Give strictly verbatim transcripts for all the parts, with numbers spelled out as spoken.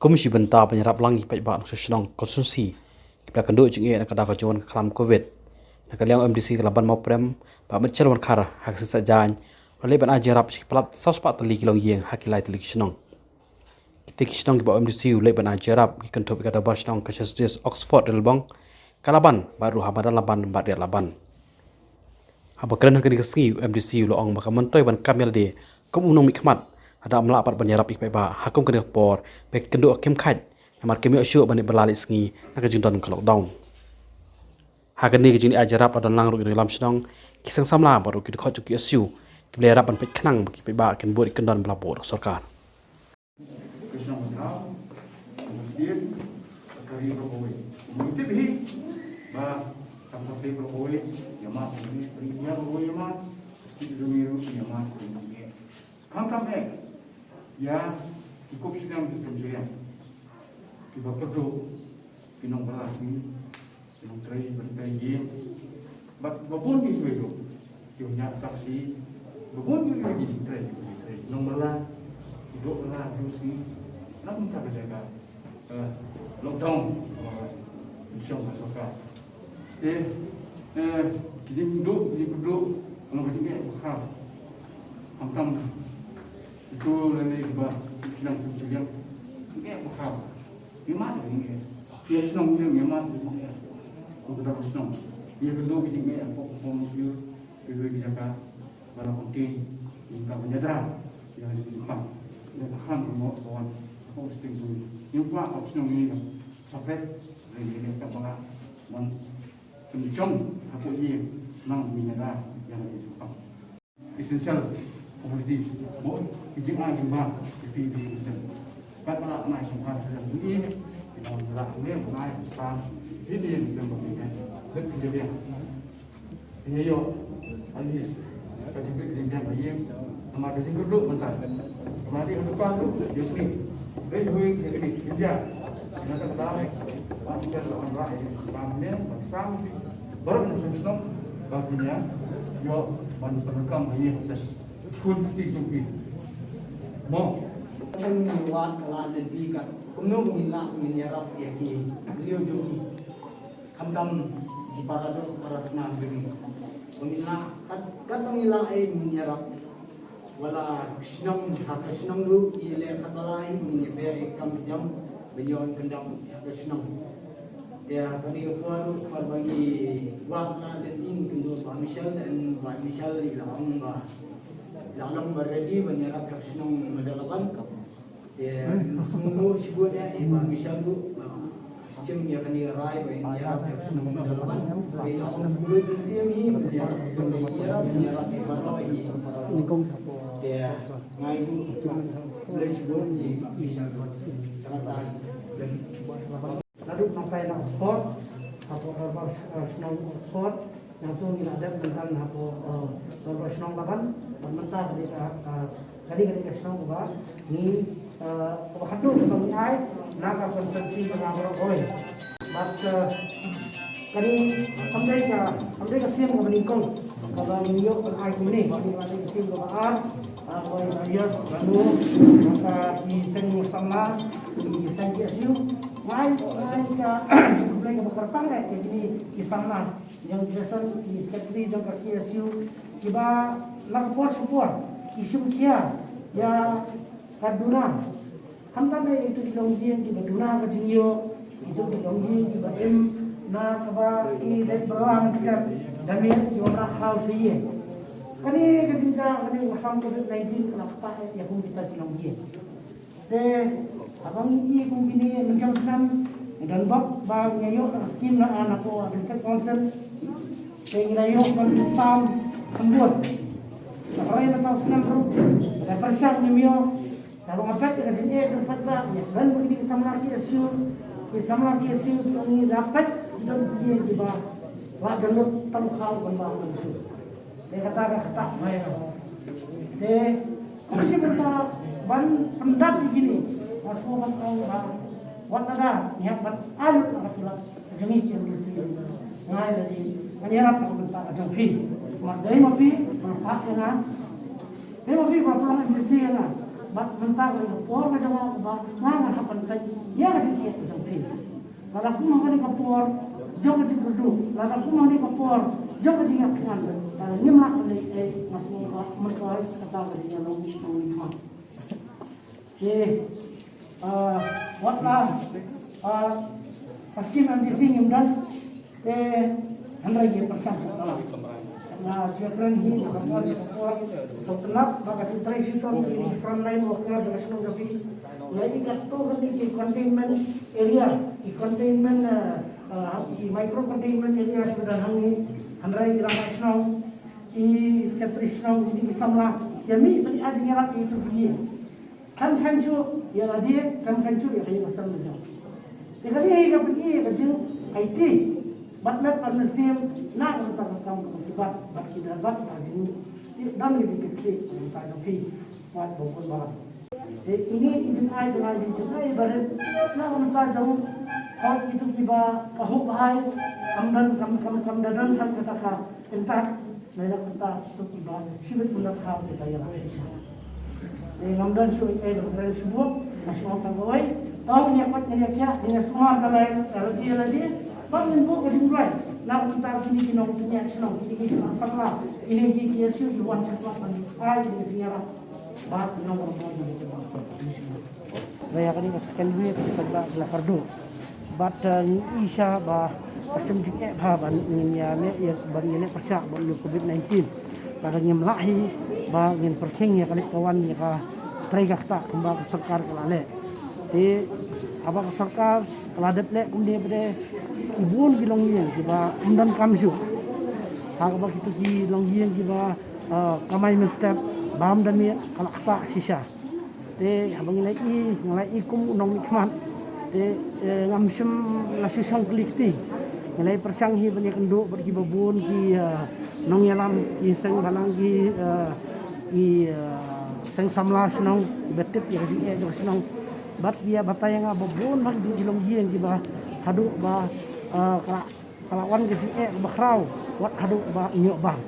Kum shi bynta ban ïarap lang ïa ki paidbah nongshong shnong constituency kiba la kynduh jingeh na ka daw ka jingwan ka khlam covid, na ka liang u M D C ka Laban Mawprem, Bah Mitchell Wankhar, ha ka sien Saitjaiñ u la leit ban ai jingïarap sha ki palat saw spah tylli ki longïing ha ki lai tylli ki shnong. Kitei ki shnong kiba u M D C u leit ban ai jingïarap ki kynthup ïa ka Dorbar Shnong Consistories Oxford Relbong, ka Laban bad ruh ha Madan Laban bad Riat Laban. Haba kren ha kane ka sngi, u M D C u la ong ba ka myntoi ban kam ïa lade kum u nongmihkhmat, lada ym lah pat ban ïarap ïa ki paidbah ha kum kane ka por, ba ki kynduh kim khait, namar kim ïoh shuh ban leit bylla leit sngi na ka jingdon ka lockdown. Ha kane ka jingleit ai jingïarap la don lang ruh ki nongïalam shnong, ki seng samla bad ruh ki dkhot jong ki S U kiba la ïarap ban peit khnang ba ki paidbah kin bud ïa ki kyndon ba la buh da ka sorkar. Ka shnong ka thaw, ka masjid, ka ri baroh kawei. Kumba ngi tip hi ba ka pyrthei baroh kawei ïa mad ïa jingeh, ka ri India baroh kawei ïa mad, ka ri jong ngi ruh ïa mad ïa jingeh. Khamtam eh ïa ki kup shiliang ki sem shiliang kiba kyrduh, ki nongbylla sngi, ki nongtrei ban trei ïing. Bad ba bun ki shu ïoh, ki ïoh ñiah taxi. Ba bun ki ïoh ki trei, ki trei nongbylla, ki duh bylla, duh sngi. Na kumta ka jaka, eh, lockdown, eh, shong ka sorkar. Te, eh, ki jingduh, ki jingkyrduh, ka long ka jingeh ba khraw. Khamtam ito lane kiba shiliang sem shiliang, jingeh ba khraw. Ïa mad ïa jingeh. Ïa shnong ïa mad ïa jingeh. Ko ka dang shnong, ïa kynduh ïa jingeh hapoh ka form of view, ïa ki jaka ba la contain, ïa ka ban ïada ïa ka jingpang. Ïa ka kham ka ngoh ka wan hapoh sting tu. Ïa ka shnong ïa ka separate, ïa ka ba la wan pynshong hapoh ïing, nang ïa ka jingpang. Essential commodities, mo, ki jingai jingbam, ki pi ki seng. Kat ba la nai song khat seng ni, ki nong la ne nai sam, ki pi ki seng ba ki ne, bet ki jeng. Ki ne yo, at least, ka jingpit jingpang ba ïeng, namar ka jingkyrduh mynta. Namar di ka depan tu, ïa ni. Wei hui ïa ni, India. Ina ka daw, wan ker la wan rai, wan men, wan sam, baroh ngi sngewsynei ba phi ïa ïoh ban pyndonkam ïa ka session. Khun kti jong phi. Mo. Seng ngi wad ka lad lynti kat kumno ba ngin lah ngin ïarap ïa ki briew jong ngi. Khamtam ki para doh para snam jong ngi. Ba ngin lah kat, kat ba ngin lah ei ngin ïarap. Wat la shnong ha ka shnong ruh ngi leh katba lah hi, ngin ïa beh ïa ka kam ka jam ban ïoh pyndap ka shnong. Te ha kane ka por ruh, por ba ngi wad la lynti, ngi kynduh Bah Michelle, te Bah Michelle i la ong ba, i la long ba ready ban ïarap ïa ka shnong Madan Laban. Te sngewbha shibun ïa i Bah Michelle ruh, ba shim ïa kane ka rai ba in ïarap ïa ka shnong Madan Laban. Ba i la ong shibun, i shim hi, ba in ïarap, ba in ïarap, in ïarap ïa baroh hi. Te ngai ruh, khublei shibun ïa i Bah Michelle ruh. Tang kata. Naduh nangtai na Oxford, hapoh dorbar, eh, shnong Oxford, nangta ngi la dep mynta hapoh, eh, dorbar shnong Laban, bad mynta ka dei ka, eh, ka dei ka dei ka shnong kaba ngi, eh, kaba khatduh kaba ngi ai na ka constituency ka baroh kawei. Bad, eh, ka dei, kam dei ka, kam dei ka sien kaba nyngkong kaba ngi ïoh ban ai kumne, ka dei ka sien kaba ar, eh, kawei ka ïa, lalu, nangta ki seng samla, ki seng ki S U, Ngai, ngai ka, khublei kaba kyrpang eh, ïa kine ki samla, ïa ki Jason, ki secretary jong ka C S U, kiba na ka por sha por ki shim khia ïa ka duna. Khamtam eh ïa kito ki longïing kiba duna ka jingïoh, kito ki longïing kiba im na kaba ki dei ba la mynstep da miet ki wanrah khaw sha ïing. Kane ka jingjia, kane ka khlam covid nineteen ka la ktah eh ïa kum kita ki longïing. Te haba ngi ïohi kum kine mynshwa snem, ngi don bok ba ngi ïoh ka skim na, na ka District Council. Te ngi la ïoh ban sam kham bun. Hynrei mynta u snem ruh, te pyrshang ngim ïoh. Te haba nga peit ïa ka jingeh jong u paidbah, ngi kren bad kine ki samla ki S U, ki samla ki S U, ngi la peit ki don ki kiba la download tang khaw ban ba kan shu. Te kata ka ktah mai ka. Te kum shi bynta ban pyndap ïa kine, nga sngewbha ban ong ba wat lada ngi hap ban ai lut na ka tulop ka jong ngi ki M D C, ngai lade ngan ïarap na ka bynta ka jong phi. Namar dei ma phi, ma pha ïa nga. Dei ma phi ba pynlong M D C ïa nga. Bad mynta ka dei ka por ka jong nga ba nga ngan hap ban peit ïa ka jingeh ka jong phi. Lada kum ha kane ka por jong ka jingkyrduh, lada kum ha kane ka por jong ka jingïap kyngan, lada ngim lah ban leh ei, nga sngew ba mynta kata ka dei ka long ka long. Te, ah, wat la, ah, ka skim M D C ngim don, te hynrei ngi pyrshang. Nga sngewkren hi, nga pyrshang, sngewtynnat ba ka Secretary Shitom ki frontline worker jong ka shnong jong phi. Nga ïohi katto katne ki containment area, ki containment, ah, ah, ki micro containment area kiba don hangne, hynrei ki la shnong, ki secretary shnong, ki samla, ïa mih ban ai jingïarap ïa kito ki. Kam kham shuh ïa lade, kam kham shuh ïa ka ïing ka sem ka jong. Te kane hi ka pyni ïa ka jingaiti bad leh ban mynsiem na ka bynta ka kam kaba ki bat, bad ki da bat ka jingïadon ka jingkitkhlieh na ka bynta jong phi. Wat ba bun balang. Te kine ki jingai, jingai, jingai barit na ka bynta jong hok kito kiba ka hok hai, kam don, kam, kam, kam da don kata ka impact. Nai la kata suk iba shibit mula kha te kaya la. Te ngam don shu eh dong kren shu buk, na shu ong tang kawai. Tau nia kot nia kia, nia sumar ka lai, ka lagi lagi. Bang min buk ka jingduai. Na mynta kini ki nong punya shnong, kini ki nong pakla, kini ki ki shu ki wan chakla kan. Ai kini ki nia la. Ba ki nong orang buat ni kita. Ba ïa kane ka second wave ka la kyrduh. Bad, eh, ngi i sha ba ka shem jingeh bha ban ngin ïa leh ïa ban ïa leh pyrshah bad ïa u covid nineteen. Lada ngim lah hi ba ngin pyrkhing ïa ka leit ka wan ïa ka trei ka ktah kumba ka sorkar ka la leh. Te haba ka sorkar ka la dep leh kumne ba dei ki bun ki longïing kiba ym don kam shuh. Ha kaba kito ki longïing kiba, eh, kamai mynstep bam da miet ka la ktah shisha. Te haba ngi la i, ngi la i kum u nongmihkhmat. Te, eh, ngam shym la shu shong kli kti. Ngi la i pyrshang hi ban ïakynduh bad kiba bun ki, eh, nongïalam, ki seng balang, ki, eh, ki, eh, seng samla shnong, kiba tip ïa ka jingeh jong ka shnong. Bad ki ïa batai ïa nga ba bun bha ki longïing kiba haduh ba, eh, ka la Ka la wan ka jingeh kaba khraw wat haduh ba ïoh bang.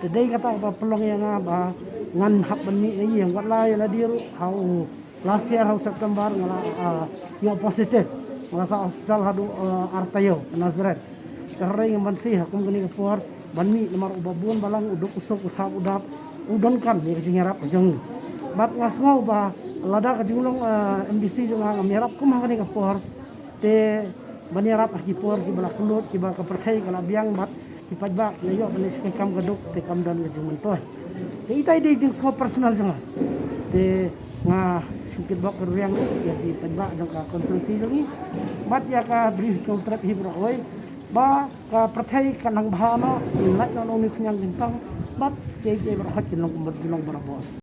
Te dei kata kaba pynlong ïa nga ba ngan hap ban mih na ïing, wat la ïa lade ruh ha u last year ha u September nga la, ah, ïoh positive. Nga la sah hospital haduh, ah, ar taïew ha Nazareth. Te hynrei ngam banse ha kum kane ka por ban mih namar uba bun balang u duk u suk u thap u dap u donkam ïa ka jingïarap ka jong ngi. Bad nga sngew ba lada ka jinglong, ah, M D C jong nga ngam ïarap kum ha kane ka por. Te ban ïarap ha ki por kiba la kyllut, kiba ka pyrthei ka la biang bad ki paidbah ki la ïoh ban leh shi kam ka duk, te kam don ka jingmyntoi. Te itai dei jingsngew personal jong nga. Te nga shu kitbok ka rwiang ïa ki paidbah jong ka constituency jong ngi bad ïa ka Bri u Hynñiewtrep hi baroh kawei ba ka pyrthei kan nang bha noh, ngin lait noh na une u khñiang jingtong bad kiei kiei baroh kin long kumba kin long barabor.